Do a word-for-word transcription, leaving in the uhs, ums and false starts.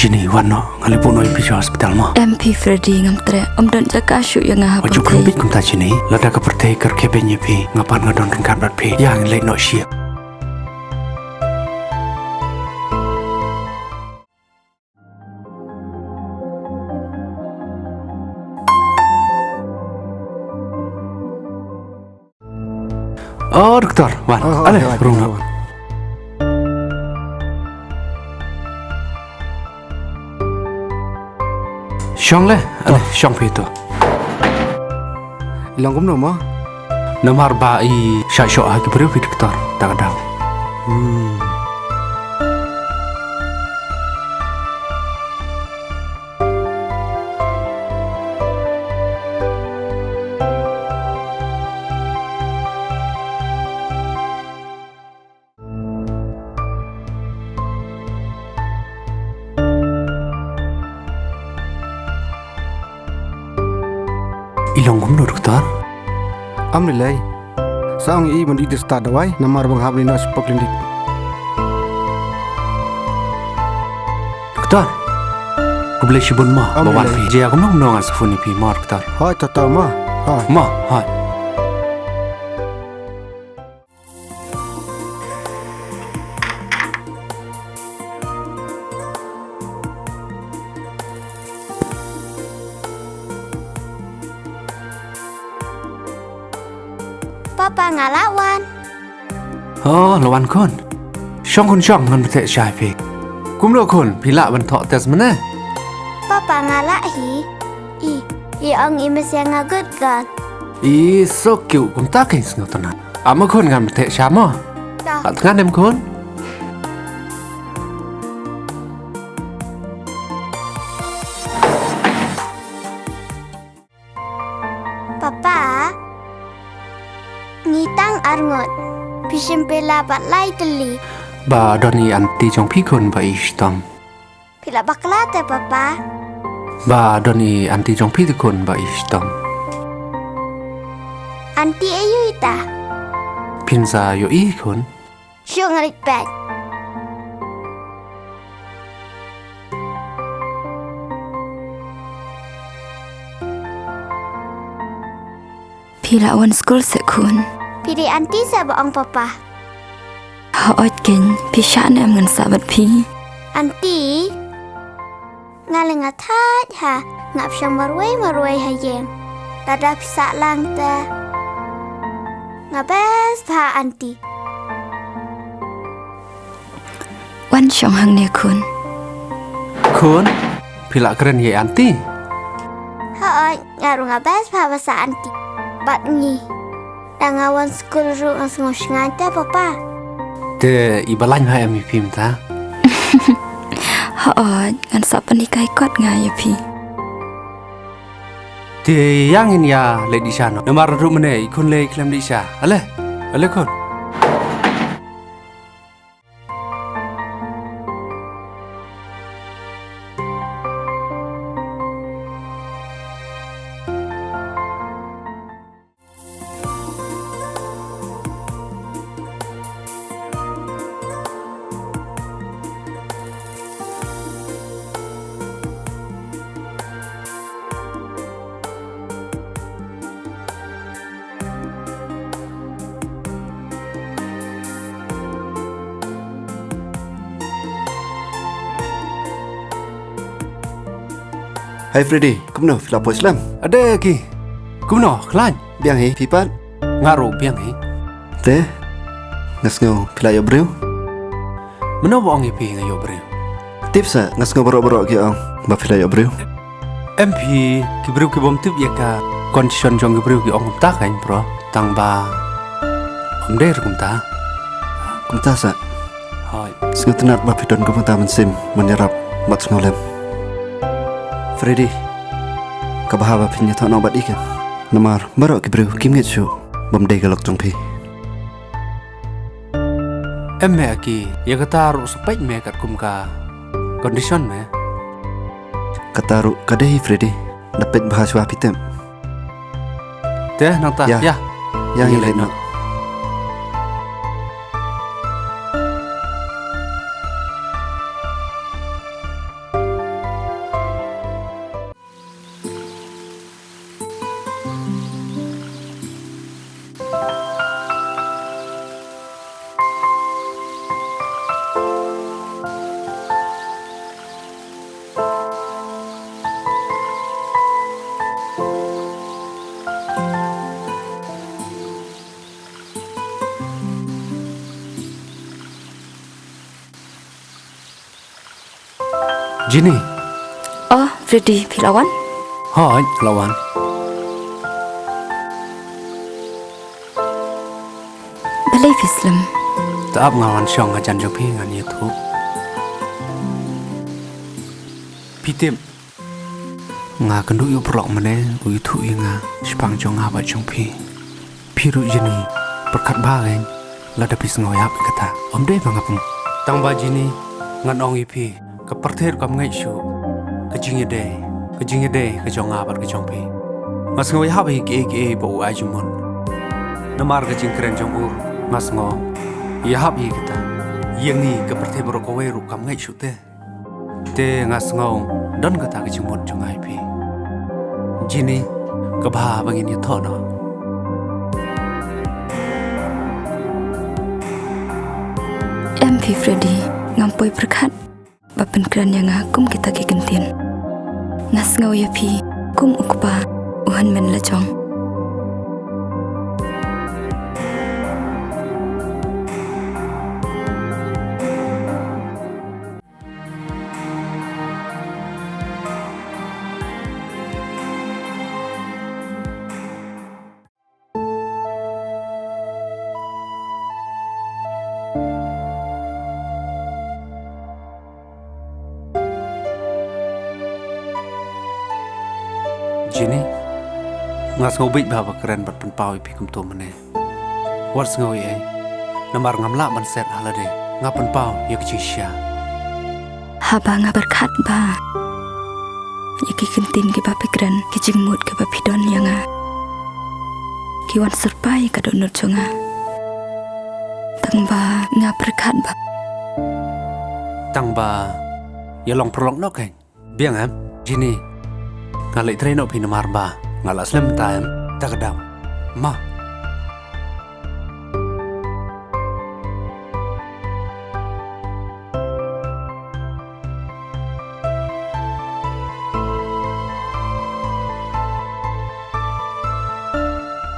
Jenny, wan noh, nga leit buh noh ïa phi sha hospital mo. Em phi Freddy, ngam treh, ym don jaka shuh ïa nga ha pyrthei. Wat ju kham bit kumta Jenny, lada ka pyrthei ka rkhie beiñ ïa phi, nga pat nga don ryngkat bad phi. Ïa, ngan leit noh sha. Oh, doktor, wan. Oh, oh, ale, wan, rung wan. Shong le, ale, oh, shong phi to. Long kumno mo? Namar ba i shah shoh ha ki briew phi doktor, ta ka daw. Hmm. I long kumno doktor? Am ni lei. Sa ong i ban dih da stad dawai, namar ba nga hap leit noh sha clinic. Doktor, khublei shibun mo, ba wan phi. Jia kumno kumno ngan sa phone ïa phi mo, doktor. Hooid, to to mo. Hooid. Mo, hooid. Papa, nga lah wan. Oh, lah wan khun. Shong khun shong, ngan btheh sha ïa phi. Kumno khun, phi lah ban thoh test mynne? Papa, nga lah hi. I, i ong i message nga good girl. I, so cute, kumta kein sngewtynnat. Ap mo khun, ngan btheh sha mo. Ka. Ap tngan em khun. Papa, ngi tang arngut. Phi shim phi la bad lai tylli. Ba don i aunty jong phi khun ba i shitom. Phi la bakla te papa. Ba don i aunty jong phi te khun ba i shitom. Aunty aïu ita? Phin sa ïohi khun. Shu nga leit peit. Phi la wan skul se khun? Phi dei aunty se ba ong papa. Hooid kein, phi shah ne em ngan sah bad phi? Aunty, nga leh nga thait ha, nga pyrshang marwei marwei ha ïing. Lada phi sah lang te. Nga best bha aunty. Wan shong hangne khun. Khun, phi la kren ïa aunty? Hooid, nga ruh nga best bha ba sah aunty bad ngi. Da nga wan skul ruh nga sngew shngaiñ te papa. Te i ba laiñ bha em ïa phi mynta? Hooid, ngan sa pynhikai kot nga ïa phi. Te ïa ngin ïa leit dih sha noh. Namar ruh mynne i khun lei khlem dih sha. Ale, ale khun. Hi Freddy, kumno phi la poi slem? Ade ki. Kumno, khlaiñ? Biang hi, phi pat? Nga ruh biang hi. Te, nga sngew phi la ïoh briew? Mano ba ong ïa phi nga ïoh briew? Tip sa, nga sngew baroh baroh ki ong ba phi la ïoh briew. Em phi, ki briew ki bym tip ïa ka condition jong ki briew ki ong kumta kein bro. Tang ba ym dei ruh kumta. Kumta sa. Hooid. Sngewtynnat ba phi don kumta mynsiem ban ïarap bad sngewlem. Freddy, ka bha ba phin ïathoh noh bad i kein. Namar baroh ki briew kim ngeit shuh bym dei ka lok jong phi. Em me aki, ïa kata ruh sa peit me katkum ka condition me. Kata ruh ka dei hi Freddy. Da peit bha shuwa phi tip. Te nangta, ïa. Ïa. Ïa ngi leit noh. Jenny. Oh, Freddy, phi la wan? Hooid, la wan. Balei phi slem? Te ap nga wan shong hajan jong phi ngan ïathuh. Phi tip, nga kynduh ïa u paralok mynne, u ïathuh ïa nga shaphang jong nga bad jong phi. Phi ruh Jenny, pyrkhat bha kein, lada phi sngew ïahap ïa kata. Ym dei ba nga pyn- Tang ba Jenny, ngan ong ïa phi, ka pyrthei ruh kam ngeit shuh ka jingïadei, ka jingïadei ka jong nga bad ka jong phi. Nga sngew ïahap ïa kiei kiei ba u ai jingmut. Namar ka jingkren jong u ruh nga sngew ïahap ïa kita. Ïa ngi ka pyrthei baroh kawei ruh kam ngeit shuh te. Te nga sngew don kata ka jingmut jong nga ïa phi. Jenny, ka bha ba ngin ïathoh noh. Em phi Freddy, ngam poi pyrkhat ba pynkren ïa nga kum kita ki kyntien. Nga sngew ïa phi kum u kpa, u hynmen la jong. Jenny, nga sngew beit bha ba kren bad pynpaw ïa phi kumto mynne. Wat sngew ei ei. Namar ngam lah ban set ha lade. Nga pynpaw ïa ka jingshisha. Haba nga pyrkhat ba ïa ki kyntien kiba phi kren, ki jingmut kiba phi don ïa nga, ki wan syrpai ïa ka dohnud jong nga. Tang ba nga pyrkhat ba. Tang ba ïa long paralok noh kein. Biang em, Jenny. Nga leit trei noh phi namar ba nga la slem mynta em. Ta ka dam. Ma,